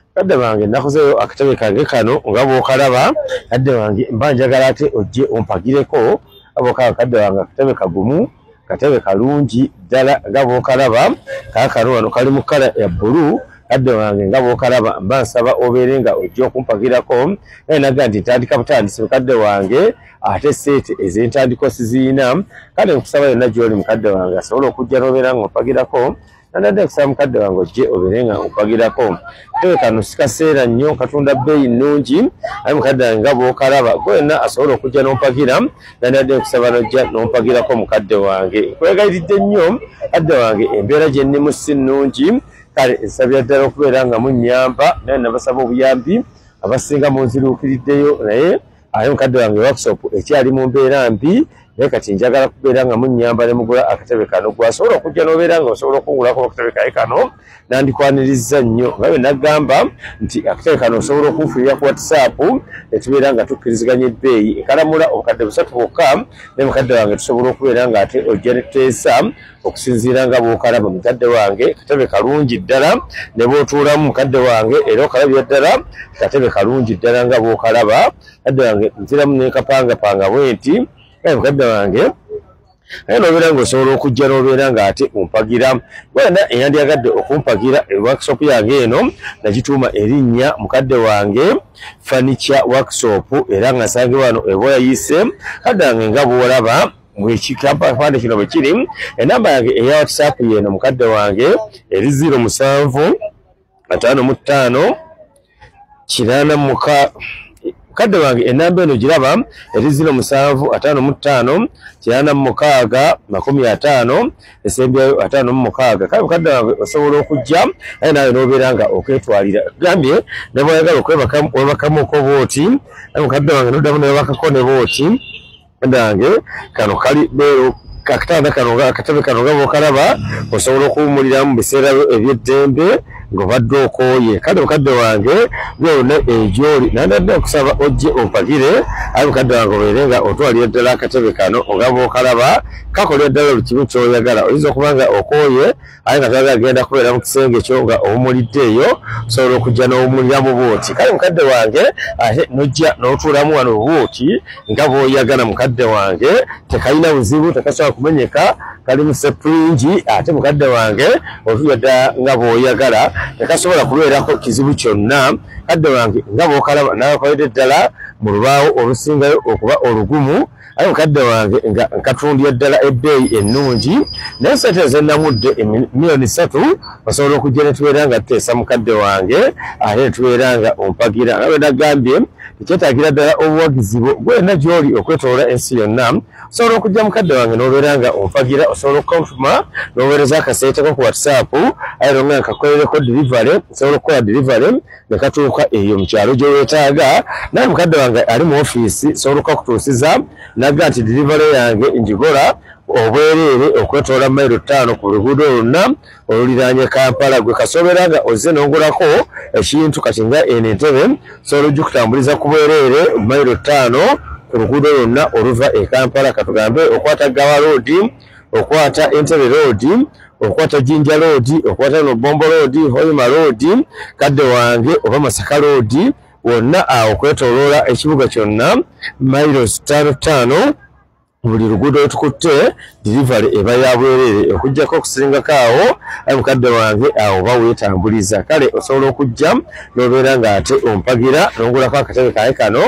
Mukadde wange nakozeeyo akatebe kange kano nga bw'okalaba. Mukadde wange mba njagala ate ojje ompagireko aboka. Mukadde wange akatebe kagumu, katebe kalungi ddala nga bw'okalaba. Kaakano wano kali mu kkala ya bbulu. Mukadde wange nga bw'okalaba, mba nsaba obeere nga ojja okumpagirako. Naye naga nti ntandika butandisi, mukadde wange, ate sente ez'entandiko siziyina. Kale nkusaba yonna gy'oli, mukadde wange, asobola okujja n'obeera nga ompagirako. Nandadde nkusaba, mukadde wange, ojje obeere nga ompagirako. Katebe kano sikaseera nnyo, katunda bbeeyi nnungi. Aye mukadde wange nga bw'okalaba, gwe yenna asobola okujja n'ompagira, nandadde nkusaba n'ojja n'ompagirako. Mukadde wange, nkwegayiridde nnyo, mukadde wange, embeera gye nnimu si nnungi. Kale nsabira ddala okubeera nga munnyamba, naye nabasaba obuyambi, abasinga munziruukiriddeyo. Naye ate mukadde wange workshop ekyali mu mbeera mbi. Naye kati njagala kubeera nga munnyamba ne mugula akatebe kano. Gwasobola okujja n'obeera nga osobola okungulako akatebe kaye kano, nandikwaniriza nnyo. Nga bwe nagamba nti akatebe kano osobola okunfunira ku WhatsApp, ne tubeera nga tukkiriziganya ebbeeyi. Nkalamula 3,000 bwokka, naye mukadde wange tusobola okubeera nga ate ojja ne tuteesa okusinziira nga bw'okalaba. Mukadde wange, katebe kalungi ddala ne bw'otuulamu, mukadde wange, era okalabira ddala katebe kalungi ddala nga bw'okalaba. Mukadde wange, nziramu ne nkapangapanga bwe nti. Kale mukadde wange, naye n'obeera ng'osobola okujja n'obeera ng'ate ompagira. Wena eyandyagadde okumpagira, workshop yange eno nagituuma erinnya, mukadde wange, Furniture Workshop, era nga nsangibwa wano eboya yise. Mukadde wange, nga bw'olaba bwekikampande kino bwe kiri, enamba yange eya WhatsApp yeno, mukadde wange, eri 07 55 8 muka. Mukadde wange, enamba eno giraba, eri 07 55 86 50 esembyayo 56. Kale mukadde wange, osobola okujja aye naawe n'obeera nga okwetwalira. Gambye ne bw'oyagala okwebakamuko bwoti, aye mukadde wange noddamu newebakako ne bwoti. Mukadde wange, kano kali beero akatanda kano, akatebe kano nga bw'okalaba, osobola okuwummuliramu mu biseera ebyeddembe ng'obadde okooye. Kale mukadde wange, byonna egyoli nandadde okusaba ojje ompagire. Aye mukadde wange, obeere nga otwalira ddala akatebe kano nga bw'okalaba, kakolera ddala buli kimu ky'oyagala. Oyinza okuba nga okooye aye nga toyagala genda kubeera mu kisenge kyo nga owummulidde eyo, osobola okujja n'owummuliramu bw'oti. Kale mukadde wange, ate n'ojja n'otuulamu wano bw'oti nga bw'oyagala. Mukadde wange, tekalina buzibu, tekasobola kumenyeka, kali mu spring. Ate mukadde wange, otulya ddala nga bw'oyagala, tekasobola kubeerako kizibu kyonna. Mukadde wange, nga bw'okalaba, nakakoledde ddala mu lubaawo olusingayo okuba olugumu. Aye mukadde wange, nga nkatundya ddala ebbeeyi ennungi, naye sente zenamudde 3 miliyoni, osobola okujja ne tubeera nga tuteesa, mukadde wange, ate ne tubeera nga ompagira. Nga bwe nagambye, tekyetaagira ddala obuwagizi bwo. Gwena gy'oli okwetoola ensi yonna, osobola okujja, mukadde wange, n'obeera nga ompagira. Osobola okukontuma n'oweereza akaseeteko ku WhatsApp, aye nonga nkakolereko delivery. Nsobola okukola delivery ne katuuka eyo mu kyalo gye weetaaga. Naye mukadde wange ali mu ofiisi, nsobola okukakutuusiza. Nagga nti delivery yange ngikola obwereere okwetoola mayiro 5 ku luguudo lwonna oluliraanye Kampala. Gwe kasobeera nga ozze n'ongulako ekintu kati nga eno entebe, sobola ogikutambuliza ku bwereere mayiro 5 ku luguudo lwonna oluva e Kampala. Katugambe okwata Gawa Road, okwata Entebbe Road, okwata Jinja Road, okwata no Bombo Road, Hoima Road, kadde wange, oba Masaka Road, wonna awo okwetooloola ekibuga kyonna, mayiro 5 5 buli luguudo lwetukutte, delivery eba ya bwereere okuggyako okusingako awo. Aye mukadde wange, awo oba weetambuliza. Kale osobola okujja n'obeera ng'ate ompagira n'ongulako akatebe kaye kano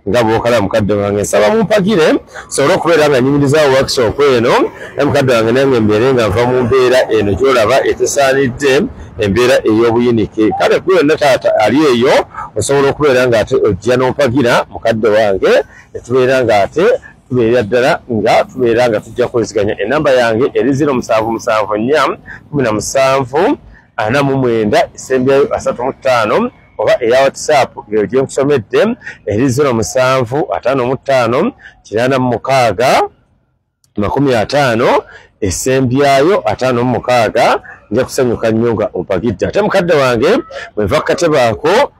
nga bw'okala. Mukadde wange, nsaba mumpagire nsobole okubeera nga nyimirizaawo workshop eno. Aye mukadde wange, nange mbeere nga nva mu mbeera eno gy'olaba etesaanidde, embeera ey'obuyinike. Kale gwe yonna taata ali eyo, osobola okubeera ng'ate ojja n'ompagira, mukadde wange, netubeera ng'ate tubeera ddala nga tubeera nga tujja kukoziganya. Enamba yange eri 0774 17 49 esembyayo 35, oba eya WhatsApp eyo gye nkusomedde eri 07 55 86 50 esembyayo 56. Nja kusanyuka nnyo nga ompagidde. Ate mukadde wange, bwenva ku katebe ako.